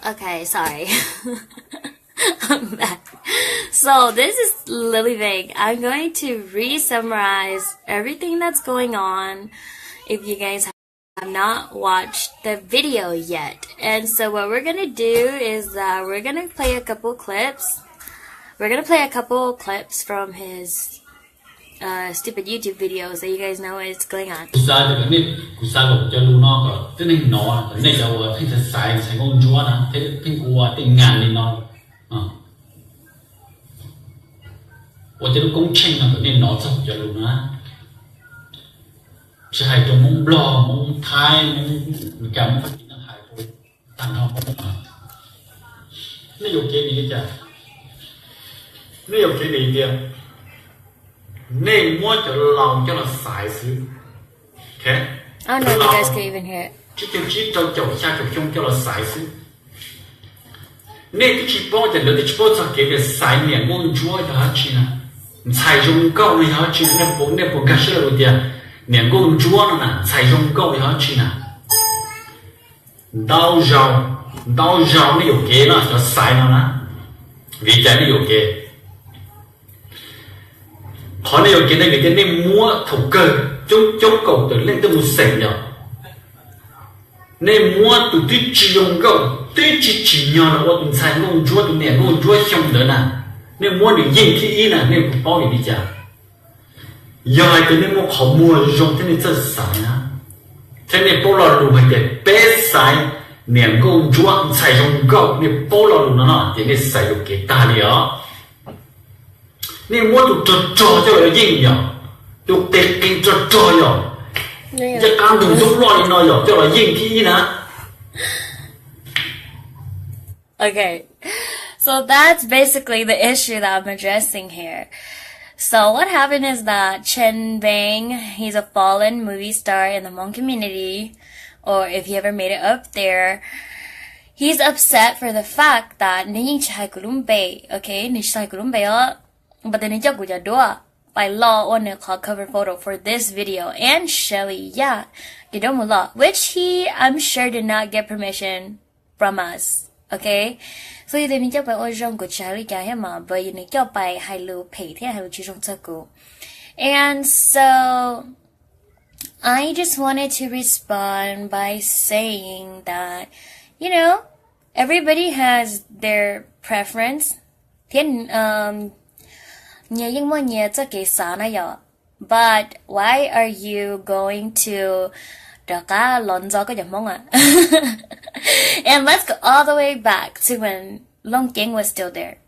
Okay, sorry. I'm back. So this is Lily Vang. I'm going to re-summarize everything that's going on if you guys have not watched the video yet. And so what we're gonna do is that we're gonna play a couple clips. We're gonna play a couple clips from his uh, stupid YouTube videos so you guys know what's going on. Kuv xav tias nej, kuv xav kom cov lus no kom tib neeg hnov, kom nej cov uas pheej xaiv xaiv Ntxhais Nkauj Ntsuab na, thiab pheej ua tej nas li no, ua tej lub koob tsheej no kom nej hnov txog cov lus no. Tsis hais rau Hmoob Nplog, Hmoob Thaib, Hmoob Meskas, Hmoob Fab Kis, nej hais rau tag nrho Hmoob. Nej yuam kev vim li cas? Nej yuam kev vim tias nej muab cov laus coj los xaiv xwb. Tsib caug tsib rau caum xya caum xyoo coj los xaiv xwb. Nej twb tsis paub, ces lawv twb tsis paub txog kev tias xaiv niam Nkauj Ntsuab yog dab tsi na. Ntxhais Zoo Nkauj no yog dab tsi na? Nej puas, nej puas nkag siab rau tias niam Nkauj Ntsuab no na, Ntxhais Zoo Nkauj yog dab tsi na? Ntau zaus, ntau zaus nej yuam kev no, cov xaiv no na. Vim cas nej yuam kev? Qhov nej yuam kev ntawd vim tias nej muab thaum kawg coob coob kaum tawm leej twb mus xeem yom. Nej muab tus twb tsis zoo nkauj, twb tsis tsim nyog los ua tus Ntxhais Nkauj Ntsuab, tus niam Nkauj Ntsuab xyoo ntawd na. Nej muab nws yeej thib ib na, nej puas paub vim li cas? Yog hais tias nej muaj qhov muag zoo thiab nej txawj xaiv na, thiab nej paub lo lus hais tias peb xaiv niam Nkauj Ntsuab, Ntxhais Zoo Nkauj, nej paub lo lus no no ces nej xaiv yuam kev tag li os. Nej muab tus rog rog coj los yeej yom, tus qis qis rog rog yom, ncaj qab ntug ntxoob loj li no yom, coj los yeej thib ib na. Okay, so that's basically the issue that I'm addressing here. So what happened is that Chen Bang, he's a fallen movie star in the Hmong community, or if he ever made it up there, he's upset for the fact that nws yeej tsis hais kuv lub npe, okay, nws tsis hais kuv lub npe os, but then nws coj kuv cov duab pais lo ua nws qhov cover photo for this video and Shelly, yeah, cov duab mus lo, which he, I'm sure, did not get permission from us, okay? So yog tias nws coj pais ua zoo kuv tsis hais li cas thiab mas, but yog nws coj pais hais lus phem thiab hais lus tsis zoo txog kuv. And so I just wanted to respond by saying that, you know, everybody has their preference thiab nyias yeej muaj nyias txoj kev xav na yom. But why are you going to rov qab los ntxo koj cov Hmoob a? And let's go all the way back to when Looj Ceeb was still there.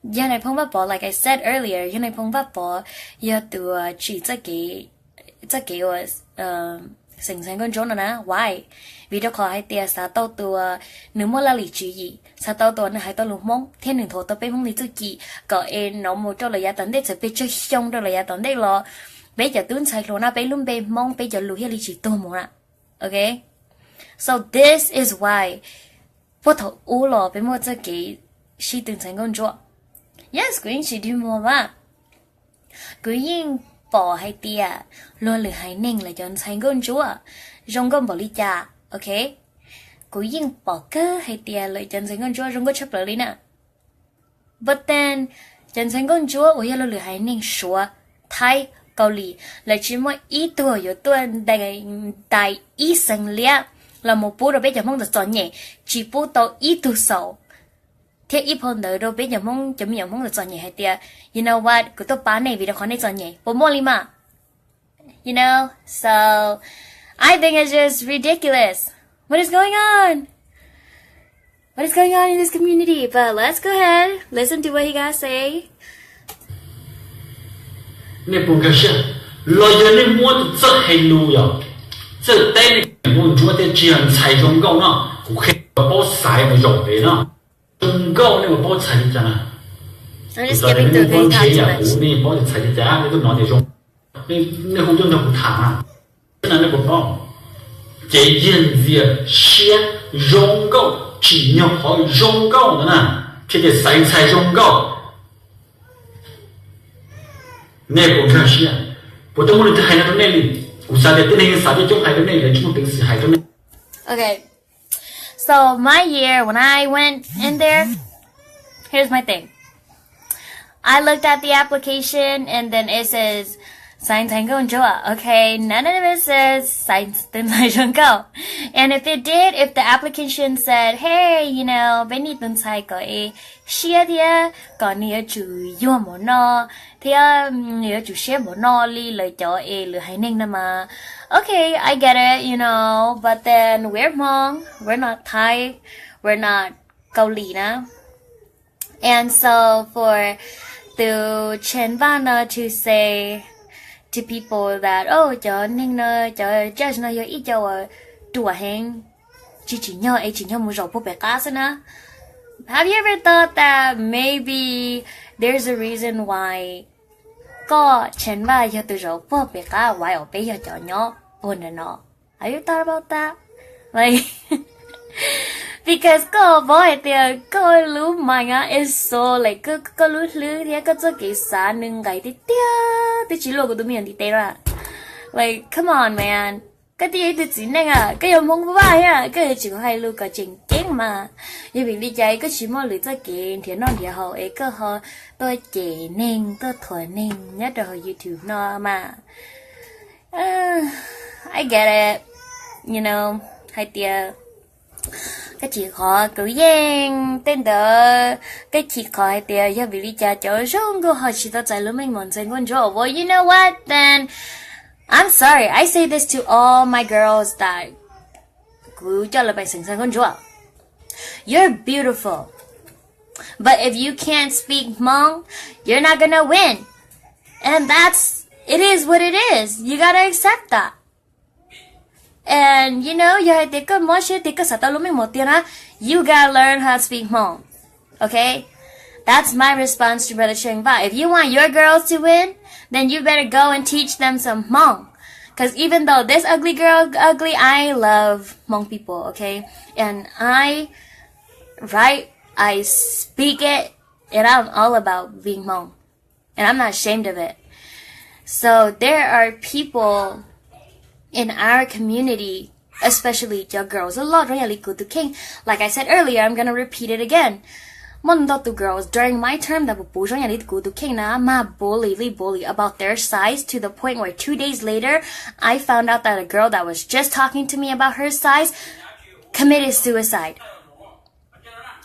Yog Nais Phoo Vaj Pov, like I said earlier, yog Nais Phoo Vaj Pov yog tus tsim txoj kev uas xeem Ntxhais Nkauj Ntsuab no na, why? Vim rau qhov hais tias xav tau tus nws muaj laj lim tswv yim, xav tau tus nws hais tau lus Hmoob thiab nws nthuav tau peb Hmoob li txuj ci, kom es no mus rau lawm yav tom ntej, txawm pes tsawg xyoo rau lawm yav tom ntej los peb cov tub ntxhais hluas na peb lub npe Hmoob peb cov lus thiaj li tsis tuag mus na. Okay, so this is why puag thaum ub los peb muaj txoj kev sib tw Ntxhais Nkauj Ntsuab. Yes, kuv yeej tsis dig muag mas. Kuv yeej pom hais tias luag lwm haiv neeg lawv cov Ntxhais Nkauj Ntsuab zoo nkauj npaum li cas, okay? Kuv yeej pom kawg hais tias lawv cov Ntxhais Nkauj Ntsuab zoo nkauj tshaj plaws li na. But then, cov Ntxhais Nkauj Ntsuab uas yog luag lwm haiv neeg Suav, Thaib, Kaus Lim, lawv tsis muaj ib tug yuav tuaj ntais ib xees liab los mus pub rau peb cov Hmoob ntawd txom nyem, tsis pub tau ib tug xaus thiab ib phau ntawv rau peb cov Hmoob, cov me nyuam Hmoob ntawd txom nyem hais tias, you know what, kuv tuaj pab nej vim rau qhov nej txom nyem, puas muaj li mas? You know, so I think it's just ridiculous. What is going on? What is going on in this community? But let's go ahead, listen to what he got to say. Nej puas nkag siab? Los yog nej muab tus txawj hais lus yom, txawj teb nej Nkauj Ntsuab thiab tsis yog Ntxhais Zoo Nkauj no, kuv qhia paub xaiv mus zaum pem no. Zoo Nkauj nej puas paub txhais li cas na? Kuv xav tias nej paub ntshe yam kuv, nej paub txhais li cas, nej tuaj hnov tias zoo, nej hu tuaj nrog kuv tham na. Xwb na nej puas paub? Ces yog ntxias siab Zoo Nkauj, tsim nyog qhov Zoo Nkauj ntawd na, thiaj tias xaiv Ntxhais Zoo Nkauj. Nej puas nkag siab? Puas tau muaj leej twg hais no rau nej li? Kuv xav tias tib neeg xav coob coob hais rau nej, lawv tsis muaj peev xwm hais rau nej. Okay. So my year when I went in there, here's my thing. I looked at the application and then it says, Xaiv ntxhais nkauj ntsuab. Okay, none of it says, Xaiv tus ntxhais zoo nkauj. And if it did, if the application said, hey, you know, peb need tus ntxhais kom siab thiab kom nws yuav tsum yuag npaum no thiab nws yuav tsum siab npaum no li lawv cov es lawv haiv neeg no mas, okay, I get it, you know, but then we're Hmong, we're not Thai, we're not Kauli na. And so for tus Chen Vaj no to say to people that, oh, cov neeg no, cov judge no yog ib co uas ruam heev, tsis tsim nyog es tsim nyog mus zaum puag pem qab xwb na. Have you ever thought that maybe there's a reason why koj Chen Vaj yog tus zaum puag pem qab uas peb yog cov nyob puag nram no? Have you thought about that? Like, because koj paub hais tias koj lub mind is so, like, koj lub hlwb thiab koj txoj kev xav nws nqaim tiag tiag, twb tsis luaj kuv tus me nyuam ntiv tes na. Like, come on, man. Koj twb yog ib tug txiv neej a, koj yog Hmoob Vaj thiab, koj yuav tsum hais lus kom tseem ceeb mas. Yog vim li cas koj tsis muaj lwm txoj kev nrhiav noj nrhiav haus es koj ho tuaj cem neeg tuaj thuam neeg nyob rau hauv YouTube no mas? I get it, you know, hais tias koj chim qhov kuv yeej tej ntawd, koj chim qhov hais tias yog vim li cas cov zoo nkauj ho tsis tau txais lub meej mom ntxhais nkauj ntsuab. Well, you know what then, I'm sorry, I say this to all my girls that kuv coj lawv pais xeem ntxhais nkauj ntsuab. You're beautiful, but if you can't speak Hmong, you're not gonna win. And that's, it is what it is. You gotta accept that. And you know, yog hais tias koj mob siab tias koj xav tau lub meej mom tiag na, you gotta learn how to speak Hmong. Okay? That's my response to Brother Cheng Vaj. If you want your girls to win, then you better go and teach them some Hmong. Because even though this ugly girl ugly, I love Hmong people, okay? And I, right, I speak it, and I'm all about being Hmong. And I'm not ashamed of it. So there are people in our community, especially cov girls, a lot, zoo yam li kuv tus kheej. Like I said earlier, I'm gonna repeat it again. Muaj ntau tus girls during my term ntawd puv puv zoo yam li kuv tus kheej na, mas bully li bully about their size to the point where two days later, I found out that a girl that was just talking to me about her size committed suicide.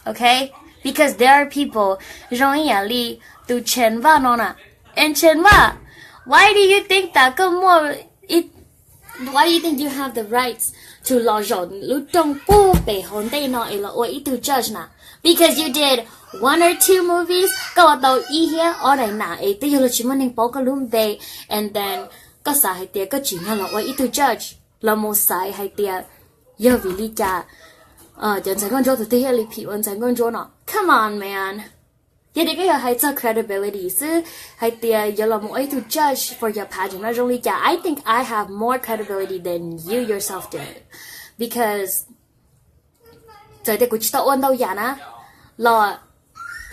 Okay? Because there are people zoo ib yam li tus Chen Vaj no na. And Chen Vaj, why do you think that koj muaj, why do you think you have the rights to los zaum lub rooj puag pem hauv ntej no es los ua ib tug judge na? Because you did one or two movies, koj ua tau ib thiab ob daim nam es twb yog luag tsis muaj neeg paub koj lub npe, and then koj xav hais tias koj tsim nyog los ua ib tug judge, los mus xaiv hais tias yog vim li cas cov ntxhais nkauj ntsuab tus twg thiaj li phim ua ntxhais nkauj ntsuab no. Come on, man. Yog tias koj yuav hais txog credibility xwb, hais tias yuav los mus ua ib tug judge for your pageant no zoo li cas, I think I have more credibility than you yourself do. Because txawm tias kuv tsis tau ua ntau yam na los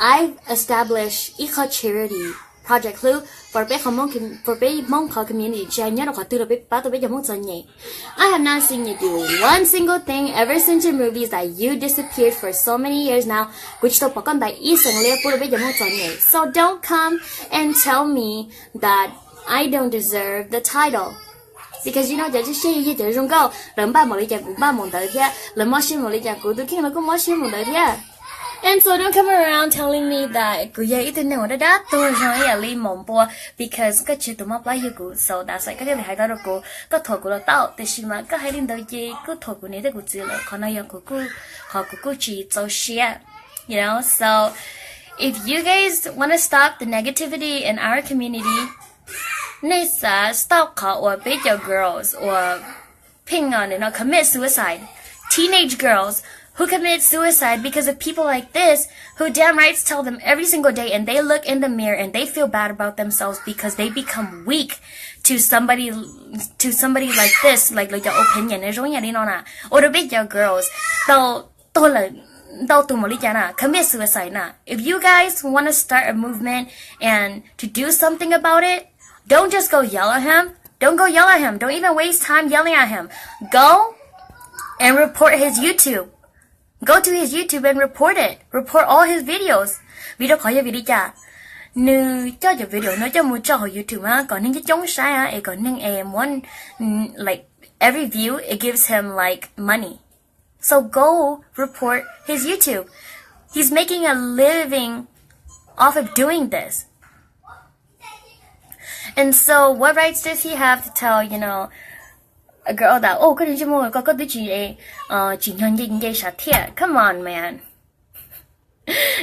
I've established ib qho charity project hlub for peb qhov Hmoob, for peb Hmoob qhov community, tsis hais nyob rau qhov twg los peb pab tau peb cov Hmoob txom nyem. I have not seen you do one single thing ever since your movies that you disappeared for so many years now. Kuv tsis tau pom koj ntais ib xeem liab pub rau peb cov Hmoob txom nyem. So don't come and tell me that I don't deserve the title. Because you know, cov tib siab yog yog cov zoo nkauj, lawv npaj npaum li cas kuv npaj npaum ntawd thiab, lawv mob siab npaum li cas kuv tus kheej los kuj mob siab npaum ntawd thiab. And so don't come around telling me that kuv yog ib tug neeg uas dab dab tuag zoo ib yam li maum npua, because koj tsis yog tus mob plab yug kuv, so that's why koj thiaj li hais tau rau kuv, koj thuam kuv los tau, tiam sis mas koj hais li ntawd ces kuj thuam kuv niam thiab kuv txiv lawm, qhov no yog kuv kuj, qhov kuv kuj tsis txaus siab. You know, so if you guys wanna stop the negativity in our community, nej xav stop qhov uas peb cov girls uas pheej no commit suicide, teenage girls who commit suicide because of people like this who damn rights tell them every single day and they look in the mirror and they feel bad about themselves because they become weak to somebody, to somebody like this, like, like your opinion, es zoo yam li no na, ua rau peb cov girls tau tuag lawm ntau tus npaum li cas na, commit suicide na. If you guys wanna start a movement and to do something about it, don't just go yell at him. Don't go yell at him. Don't even waste time yelling at him. Go and report his YouTube. Go to his YouTube and report it. Report all his videos. Vim rau qhov yog vim li cas? Nws coj cov video no coj mus tso hauv YouTube na kom neeg coob coob saib es kom neeg es muab, like, every view it gives him, like, money. So go report his YouTube. He's making a living off of doing this. And so what rights does he have to tell, you know, a girl that, oh, koj ntsej muag ko koj twb tsis, tsim nyog nce sav thiab? Come on, man.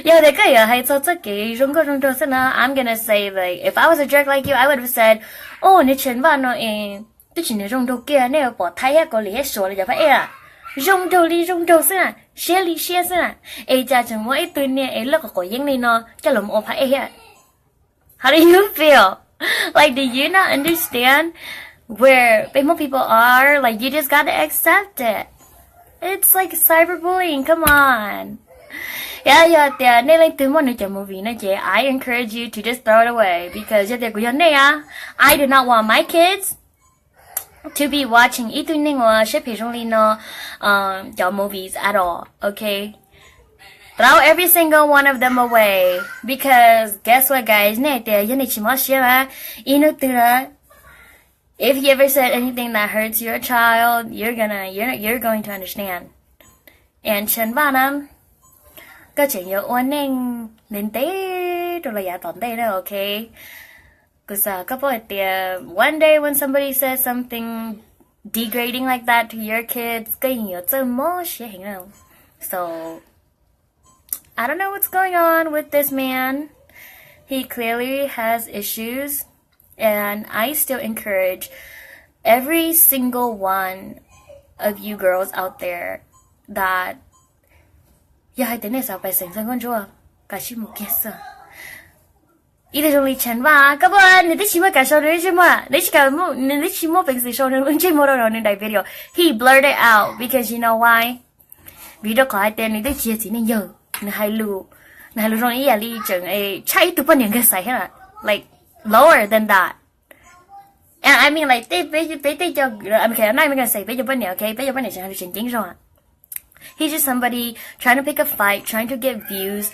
Yog tias koj yuav hais txog txoj kev zoo nkauj zoo nraug xwb na, I'm gonna say, like, if I was a jerk like you, I would have said, oh, niag Tshee Vaj no es twb tsis niag zoo nraug kiag, nej pom Thaib thiab Kaus Lim thiab Suav los cov phab ej a, zoo nraug li zoo nraug xwb na, siab li siab xwb na, es cas tseem muaj ib tug niag es loj quav quav yeeb li no coj los ua phab ej thiab? How do you feel? Like, do you not understand where peb Hmoob people are? Like, you just gotta accept it. It's like cyberbullying. Come on. Yeah, yog tias nej leej twg muaj nws cov movie no ces I encourage you to just throw it away because yog tias kuv yog nej a, I do not want my kids to be watching ib tug neeg uas siab phem zoo li no cov movies at all, okay? Throw every single one of them away because guess what, guys? Nej hais tias yog nej tsis mob siab na, ib hnub twg na, if he ever said anything that hurts your child, you're gonna, you're, you're going to understand. And Tshee Vaj na, koj tseem yuav ua neej ntev ntev rau los yav tom ntej na, okay? Kuv xav koj paub hais tias one day when somebody says something degrading like that to your kids, koj yeej yuav txawj mob siab heev na. So, I don't know what's going on with this man. He clearly has issues, and I still encourage every single one of you girls out there that yog hais tias nej xav pais xeem Ntxawg Nkauj Ntsuab, kav tsij mus kiag xwb. Ib tug zoo li Tshee Vaj, koj paub nws twb tsis muaj kam sau nws ntsej muag, nws twb tsis muaj peev xwm sau nws ntsej muag rau nws daim video. He blurred it out because you know why? Vim rau qhov hais tias nws twb tsis yog txiv neej yawg, nws hais lus, nws hais lus zoo ib yam li tseem tshaj ib tug poj niam nkawg xaiv thiab, like, lower than that. And I mean, like, tej peb, peb tej cov, I'm not even gonna say peb cov poj niam, okay? Peb cov poj niam tseem hais lus tseem ceeb zog. He's just somebody trying to pick a fight, trying to get views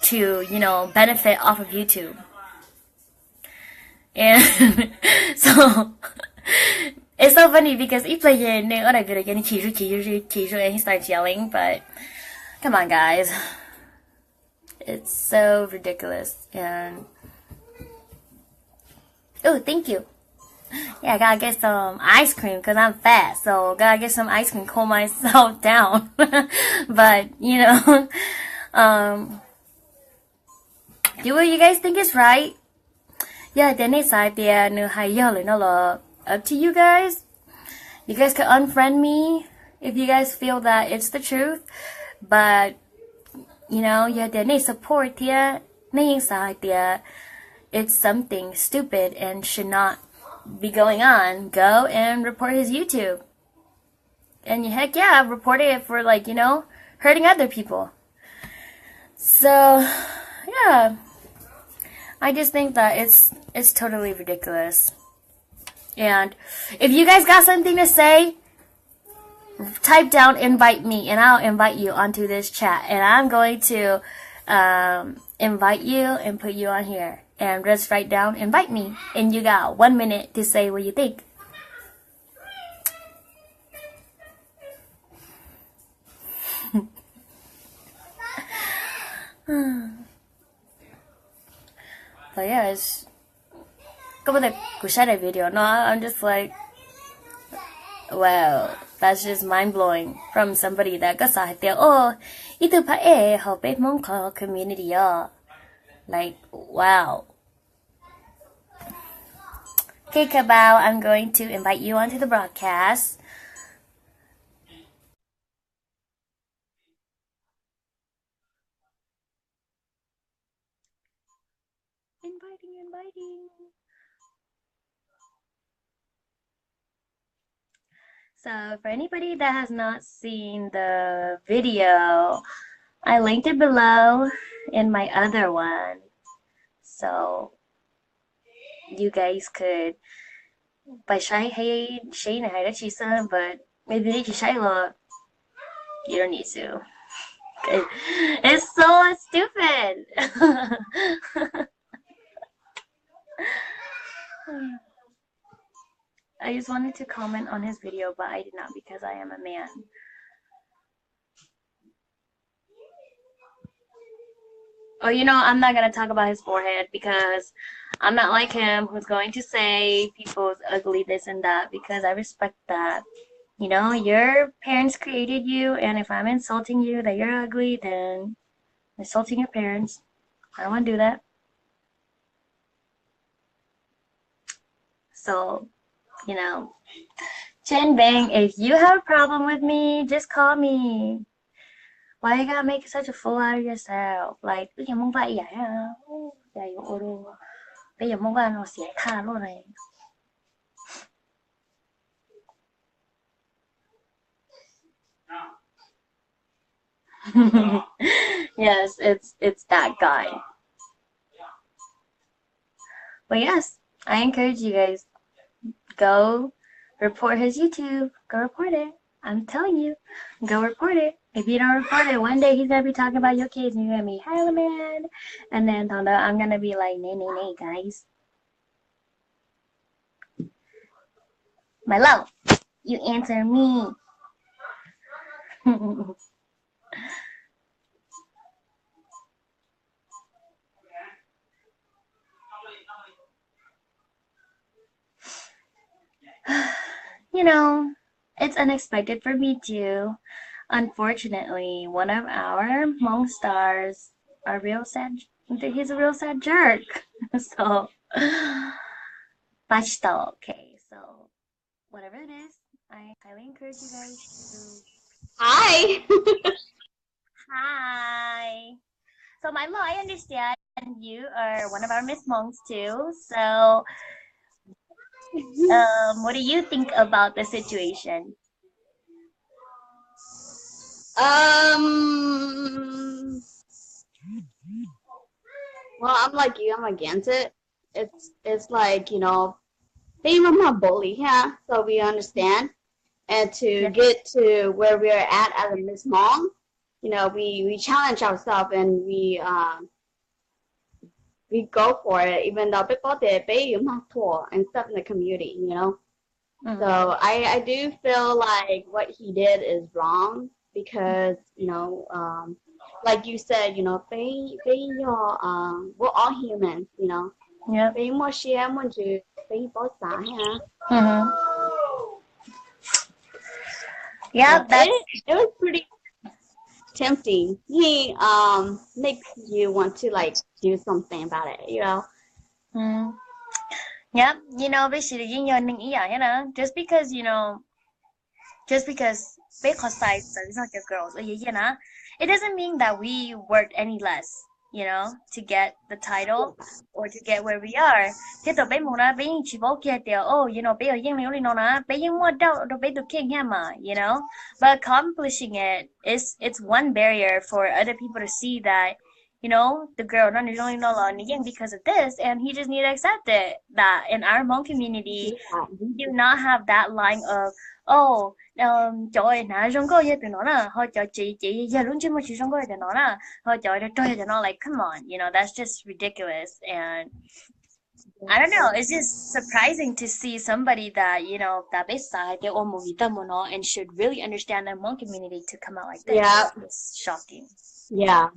to, you know, benefit off of YouTube. And so, it's so funny because ib pliag ces nws ua daim video ces nws chim zuj chim zuj chim zuj and he starts yelling, but come on, guys. It's so ridiculous. And, oh, thank you. Yeah, I gotta get some ice cream because I'm fat. So, gotta get some ice cream, cool myself down. But, you know, um, do what you guys think is right. Yog hais tias nej xav hais tias nws hais yog lawm no los, up to you guys. You guys can unfriend me if you guys feel that it's the truth. But, you know, yog hais tias nej support thiab nej yeej xav hais tias it's something stupid and should not be going on, go and report his YouTube. And heck yeah, report it for, like, you know, hurting other people. So, yeah. I just think that it's it's totally ridiculous. And if you guys got something to say, type down "invite me" and I'll invite you onto this chat. And I'm going to, um, invite you and put you on here. And just write down "invite me." And you got one minute to say what you think. But yeah, it's, koj puas, kuv saib daim video no, I'm just like, wow, that's just mind blowing from somebody that koj xav hais tias, oh, ib tug phab ej hauv peb Hmoob qhov community os. Like, wow. Okay, Kabau, I'm going to invite you onto the broadcast. Inviting, inviting. So for anybody that has not seen the video, I linked it below in my other one. So you guys could pais saib, hais seb nws hais dab tsi xwb, but maybe nej tsis saib los you don't need to. It's so stupid. I just wanted to comment on his video, but I did not because I am a man. Oh, you know, I'm not gonna talk about his forehead because I'm not like him who's going to say people's ugly this and that because I respect that. You know, your parents created you, and if I'm insulting you that you're ugly, then I'm insulting your parents. I don't want to do that. So, you know, Chen Bang, if you have a problem with me, just call me. Why you gotta make such a fool out of yourself? Like, wb yog Hmoob Vaj ib yam, cas yuav ua rau peb yog Hmoob Vaj no xiav thaj luaj na. Yes, it's it's that guy. But yes, I encourage you guys, go report his YouTube. Go report it. I'm telling you, go report it. If you don't report it, one day he's gonna be talking about your kids and you're gonna be hella mad. And then Tondo, I'm gonna be like, nay, nay, nay, guys. My love, you answer me. You know, it's unexpected for me too. Unfortunately, one of our Hmong stars are real sad. He's a real sad jerk. So, pab tsis tau, okay, so whatever it is, I highly encourage you guys to. Hi. Hi. So Milo, I understand you are one of our Miss Hmongs too. So, um, what do you think about the situation? Um. Well, I'm like you. I'm against it. It's it's like, you know, they were my bully, yeah. So we understand, and to get to where we are at as a Miss Hmong, you know, we we challenge ourselves and we um we go for it, even though people they pay you more poor and stuff in the community, you know. So I I do feel like what he did is wrong because, you know, um like you said, you know, peb peb yog um we're all humans, you know. Peb muaj siab muaj ntsws, peb paub xav ha. Yeah, it, it was pretty tempting. He um makes you want to like do something about it, you know. Yeah, you know, basically, you know, yeej yog neeg ib yam thiab na. Just because, you know, just because peb qhov size txawv zog cov girls ua yam yam na, it doesn't mean that we work any less, you know, to get the title or to get where we are. Thiab thaum peb mus na, peb yeej tsis paub kiag tias, oh, you know, peb yog yeej li ub li no na, peb yeej muaj doubt rau peb tus kheej thiab mas, you know. But accomplishing it is, it's one barrier for other people to see that, you know, the girl no nws zoo li no los nws yeej because of this, and he just need to accept it that in our Hmong community we do not have that line of, oh, um, cov hnav zoo nkauj yog tus no na, ho cov tsev ces yog lub ntsej muag tsis zoo nkauj yog tus no na, ho cov rog rog yog tus no. Like, come on, you know, that's just ridiculous. And I don't know, it's just surprising to see somebody that, you know, that peb xav hais tias ua movie tag mus no and should really understand the Hmong community to come out like this. Yeah. It's shocking. Yeah.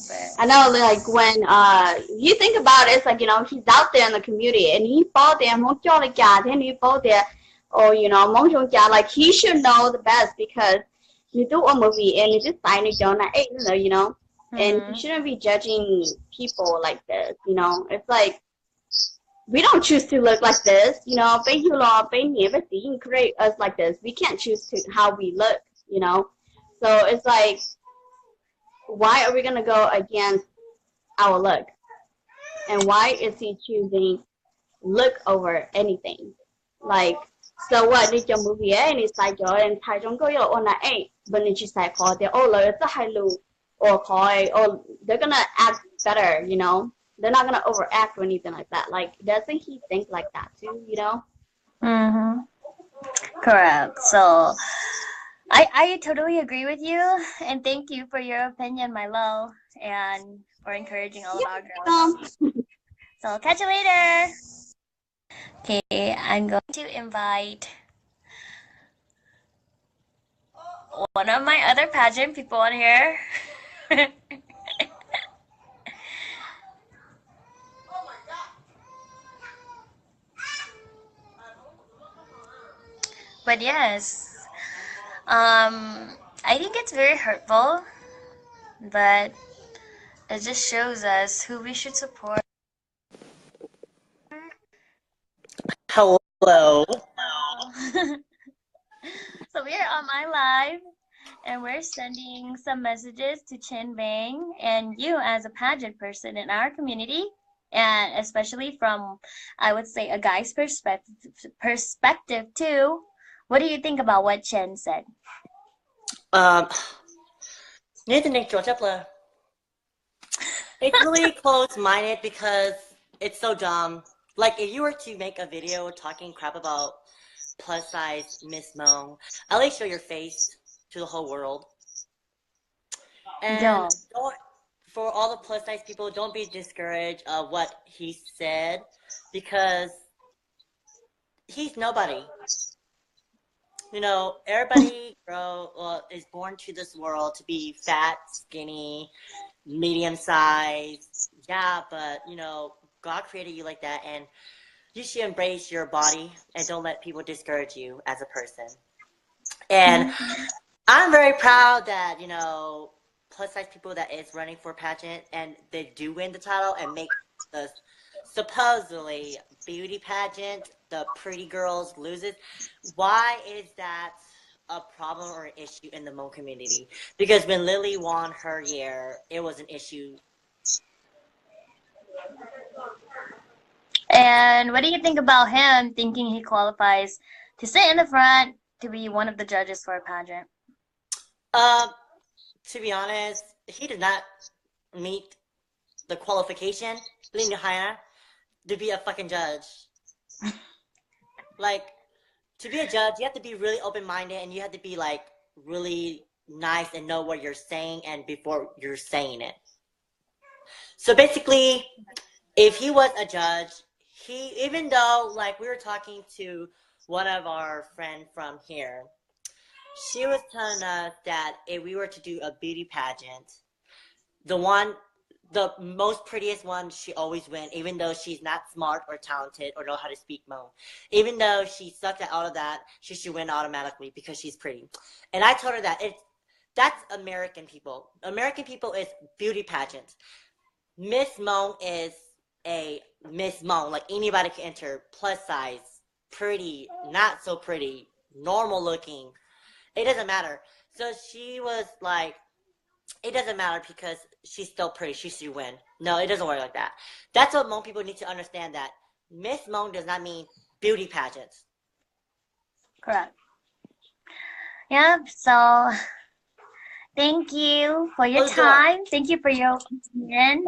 But I know, like, when uh you think about it, it's like, you know, he's out there in the community and he paub tias Hmoob coj li cas thiab nws paub tias, oh, you know, Hmoob zoo cas, like, he should know the best because nws twb ua movie and nws twb xaiv nws cov na ej ntawd, you know, and he shouldn't be judging people like this, you know. It's like we don't choose to look like this, you know. Peb yug los peb niam peb txiv yeej create us like this. We can't choose to how we look, you know. So it's like, why are we gonna go against our look? And why is he choosing look over anything? Like, so what, nws cov movie, nws xaiv cov ntxhais zoo nkauj yuav los ua nas ej, but nws tsis xaiv qhov tias, oh, lawv txawj hais lus, or qhov, oh, they're gonna act better, you know. They're not gonna overact or anything like that. Like, doesn't he think like that too, you know? Correct. So, I, I totally agree with you, and thank you for your opinion, my love, and for encouraging all of our girls. So catch you later. Okay, I'm going to invite one of my other pageant people on here. But yes, um, I think it's very hurtful, but it just shows us who we should support. Hello. So we are on my live, and we're sending some messages to Chen Bang and you as a pageant person in our community, and especially from, I would say, a guy's perspective, perspective too. What do you think about what Chen said? Um, Nathan Nick George Epler. It's really close-minded because it's so dumb. Like, if you were to make a video talking crap about plus size Miss Hmong, at least show your face to the whole world. And don't, for all the plus size people, don't be discouraged of what he said, because he's nobody. You know, everybody grow, well, is born to this world to be fat, skinny, medium size. Yeah, but you know, God created you like that, and you should embrace your body and don't let people discourage you as a person. And I'm very proud that, you know, plus size people that is running for pageant and they do win the title and make the supposedly beauty pageant, the pretty girls loses. Why is that a problem or an issue in the Hmong community? Because when Lily won her year, it was an issue. And what do you think about him thinking he qualifies to sit in the front to be one of the judges for a pageant? Uh, to be honest, he did not meet the qualification, Lin Haya, to be a fucking judge. Like, to be a judge, you have to be really open-minded and you have to be, like, really nice and know what you're saying and before you're saying it. So basically, if he was a judge, he, even though, like, we were talking to one of our friend from here, she was telling us that if we were to do a beauty pageant, the one, the most prettiest one, she always win, even though she's not smart or talented or know how to speak Hmong. Even though she sucks at all of that, she should win automatically because she's pretty. And I told her that it's, that's American people. American people is beauty pageants. Miss Hmong is a Miss Hmong. Like, anybody can enter, plus size, pretty, not so pretty, normal looking. It doesn't matter. So she was like, it doesn't matter because she's still pretty. She should win. No, it doesn't work like that. That's what Hmong people need to understand, that Miss Hmong does not mean beauty pageants. Correct. Yep. So thank you for your time. Thank you for your opinion.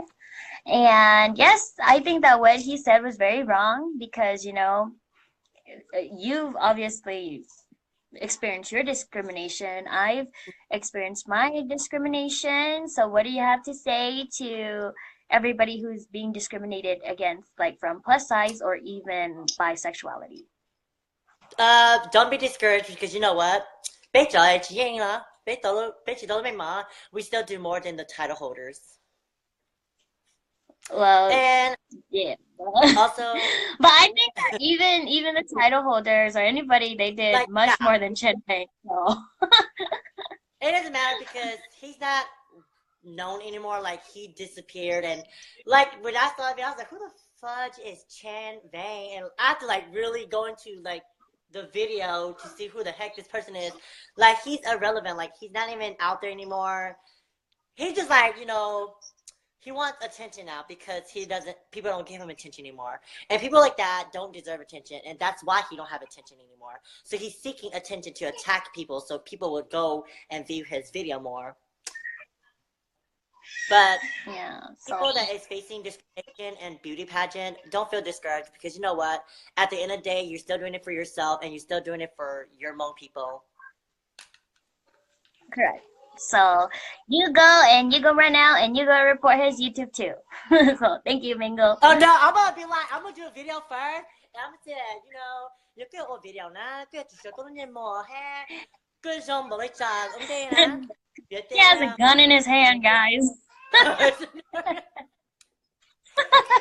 And yes, I think that what he said was very wrong because, you know, you've obviously experienced your discrimination. I've experienced my discrimination. So what do you have to say to everybody who's being discriminated against, like, from plus size or even bisexuality? Uh, don't be discouraged, because you know what? Peb cov tsis yeej los, peb tau, peb tsis tau lub meej mom, we still do more than the title holders. Well, and yeah. Also, but I think that even, even the title holders or anybody, they did, like, much more than Chen Bang. So it doesn't matter because he's not known anymore. Like, he disappeared, and, like, when I saw him, I was like, "Who the fudge is Chen Bang?" And I had to, like, really go into, like, the video to see who the heck this person is. Like, he's irrelevant. Like, he's not even out there anymore. He's just, like, you know, he wants attention now because he doesn't, people don't give him attention anymore. And people like that don't deserve attention, and that's why he don't have attention anymore. So he's seeking attention to attack people, so people would go and view his video more. But yeah, so people that is facing discrimination and beauty pageant, don't feel discouraged, because you know what? At the end of the day, you're still doing it for yourself and you're still doing it for your Hmong people. Correct. So you go and you go right now and you go report his YouTube too. So thank you, Mingo. Oh no, I'm gonna be like, I'm gonna do a video first. And I'm gonna say, you know, you can do a video now. Good to show, don't need more hair. Good job, Melissa. Okay, huh? He has a gun in his hand, guys.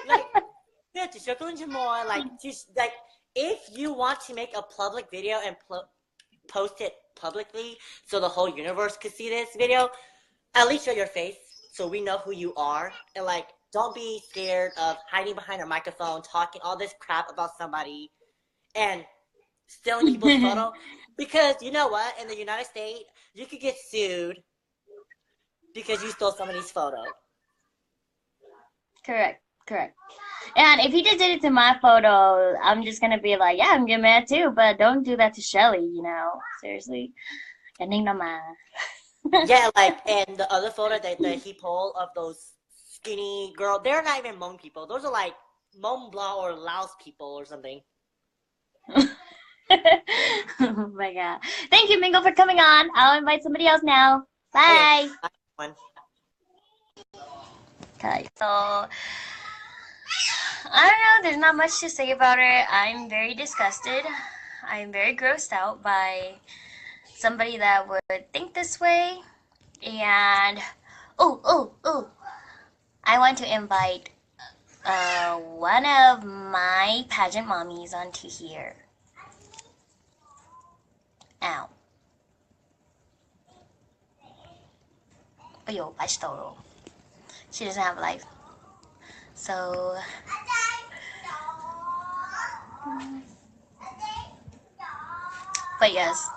Like, yeah, to show more, like, to, like, if you want to make a public video and pl- post it publicly so the whole universe could see this video, at least show your face so we know who you are. And, like, don't be scared of hiding behind a microphone, talking all this crap about somebody and stealing people's photo. Because you know what? In the United States, you could get sued because you stole somebody's photo. Correct, correct. And if he just did it to my photo, I'm just gonna be like, yeah, I'm getting mad too, but don't do that to Shelly, you know? Seriously. Cái ninh đó mà. Yeah, like, and the other photo that, that he pulled of those skinny girl, they're not even Hmong people. Those are, like, Hmong blah or Laos people or something. Oh my God. Thank you, Mingo, for coming on. I'll invite somebody else now. Bye. Okay, bye, everyone. Okay, so I don't know. There's not much to say about it. I'm very disgusted. I'm very grossed out by somebody that would think this way. And oh, oh, oh, I want to invite uh, one of my pageant mommies onto here. Ow. Ôi dồi, bá tsis tau rồi. She doesn't have a life. So, but yes,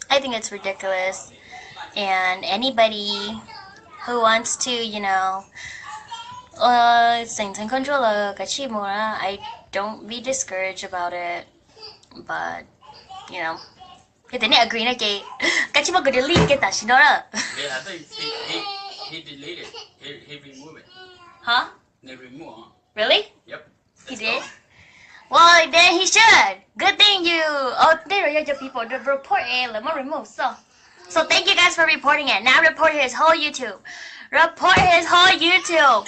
I think it's ridiculous. And anybody who wants to, you know, uh, xeem txheem koj ntsuab lawm, kav tsij mus na. I don't be discouraged about it. But, you know, yog tias nej agree no ces kav tsij muab kuv delete kiag tam sim no na. Yeah, I think he, he, he deleted. He, he removed it. Huh? They remove, huh? Really? Yep. He did? Well, then he should. Good thing you. Oh, they are your people. The report, eh, lawv muab remove xwb. So thank you guys for reporting it. Now report his whole YouTube. Report his whole YouTube.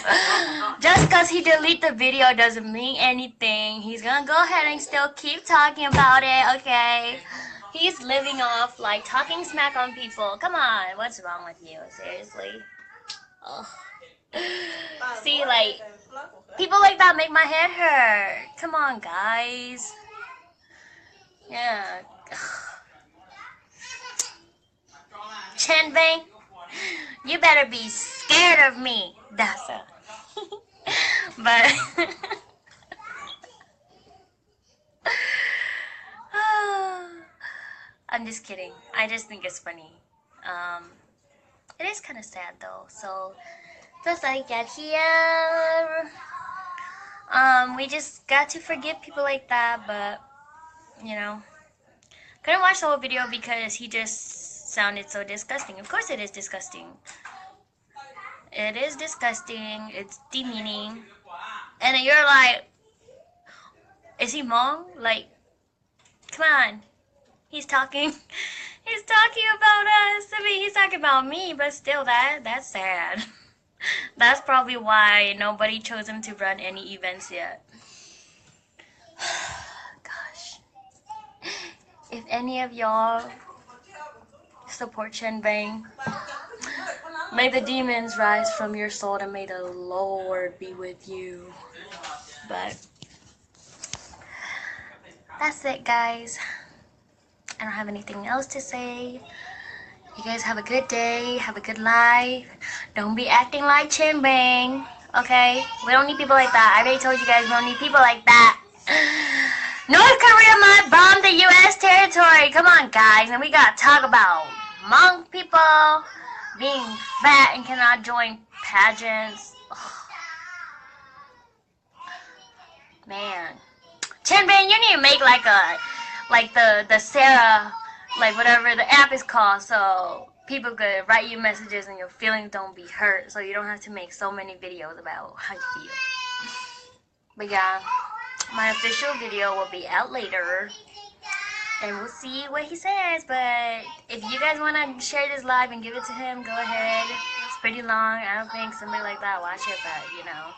Just because he delete the video doesn't mean anything. He's gonna go ahead and still keep talking about it, okay? He's living off, like, talking smack on people. Come on, what's wrong with you? Seriously? Ugh. See, like, people like that make my head hurt. Come on, guys. Yeah. Chen Bang, you better be scared of me. That's a. But I'm just kidding. I just think it's funny. Um, it is kind of sad though. So, just like that here, um, we just got to forgive people like that. But, you know, couldn't watch the whole video because he just sounded so disgusting. Of course, it is disgusting. It is disgusting. It's demeaning. And then you're like, is he Hmong? Like, come on. He's talking. He's talking about us. I mean, he's talking about me, but still, that that's sad. That's probably why nobody chose him to run any events yet. Gosh. If any of y'all support Chen Bang, may the demons rise from your soul and may the Lord be with you. But that's it, guys. I don't have anything else to say. You guys have a good day, have a good life. Don't be acting like Chen Bang, okay? We don't need people like that. I already told you guys we don't need people like that. North Korea might bomb the U S territory. Come on, guys. And we gotta talk about Hmong people being fat and cannot join pageants. Man. Chen Bang, you need to make like a, like the, the Sarah, like whatever the app is called, so people could write you messages and your feelings don't be hurt, so you don't have to make so many videos about how you feel. But yeah, my official video will be out later. And we'll see what he says. But if you guys want to share this live and give it to him, go ahead. It's pretty long. I don't think somebody like that watch it, but you know,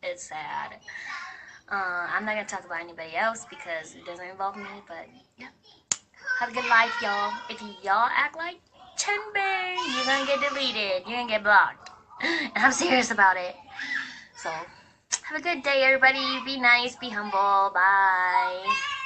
it's sad. Uh, I'm not gonna talk about anybody else because it doesn't involve me. But yeah, have a good life, y'all. If y'all act like Chen Bear, you're gonna get deleted. You're gonna get blocked. And I'm serious about it. So have a good day, everybody. Be nice, be humble. Bye.